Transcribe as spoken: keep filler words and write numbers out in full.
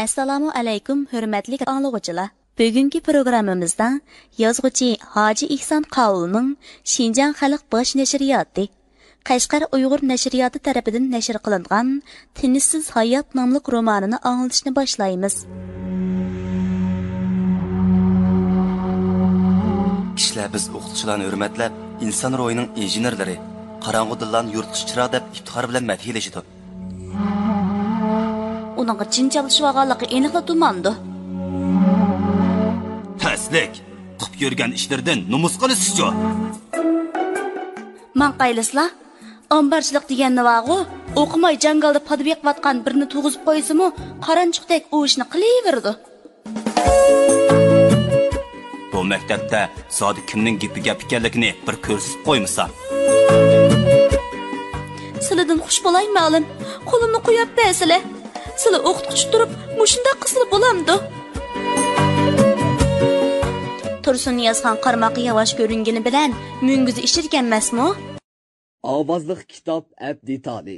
ئەسسالامۇ ئەلەيكۇم، ھۆرمەتلىك ئاڭلىغۇچىلار! بۈگۈنكى پروگراممىمىزدا يازغۇچى ھاجى ئېھسان قاۋۇلنىڭ شىنجاڭ خەلق باش نەشرىياتى، قەشقەر ئۇيغۇر نەشرىياتى تەرىپىدىن نەشر قىلىنغان تىنچسىز ھايات ناملىق رومانىنى ئاڭلىتىشنى باشلايمىز. كىشىلەر بىز ئوقۇتقۇچىلارنى ھۆرمەتلەپ، ئىنسان روھىنىڭ ئىنژېنېرلىرى، قاراڭغۇ دىللارنى يورۇتقۇچى چىراغ دەپ ئىپتىخار بىلەن مەدھىيەلىشىدۇ. ئۇنىڭغا جىن چاپلىشىۋالغانلىقى ئېنىقلا تۇماندۇ. پەسلىك! قىپ يۈرگەن ئىشلىرىدىن نومۇس قىلىسىزچۇ؟ ماڭقايلىسىلا، ئامبارچىلىق دېگەننى بارغۇ، ئوقۇماي جاڭگالدا پادا بېقىۋاتقان بىرنى تۇرغۇزۇپ قويسىمۇ، قارانچۇقتەك ئۇ ئىشنى قىلىۋېرىدۇ. بۇ مەكتەپتە زادى كىمنىڭ گېپى گەپ ئىكەنلىكىنى بىر كۆرسىتىپ قويمىسا. سىلىدىن خۇش بولاي مۇئەللىم، قولۇمنى قويۇپ بەرسىلە. سىلى ئوقۇتقۇچى تۇرۇپ مۇشۇنداق قىلسىلا بولامدۇ؟ تۇرسۇن يازغان قارىماققا ياۋاش كۆرۈنگىنى بىلەن مۈڭگۈزى ئىچىدىكەنمەسمۇ؟ ئاۋازلىق كىتاب ئەپ دېتالى.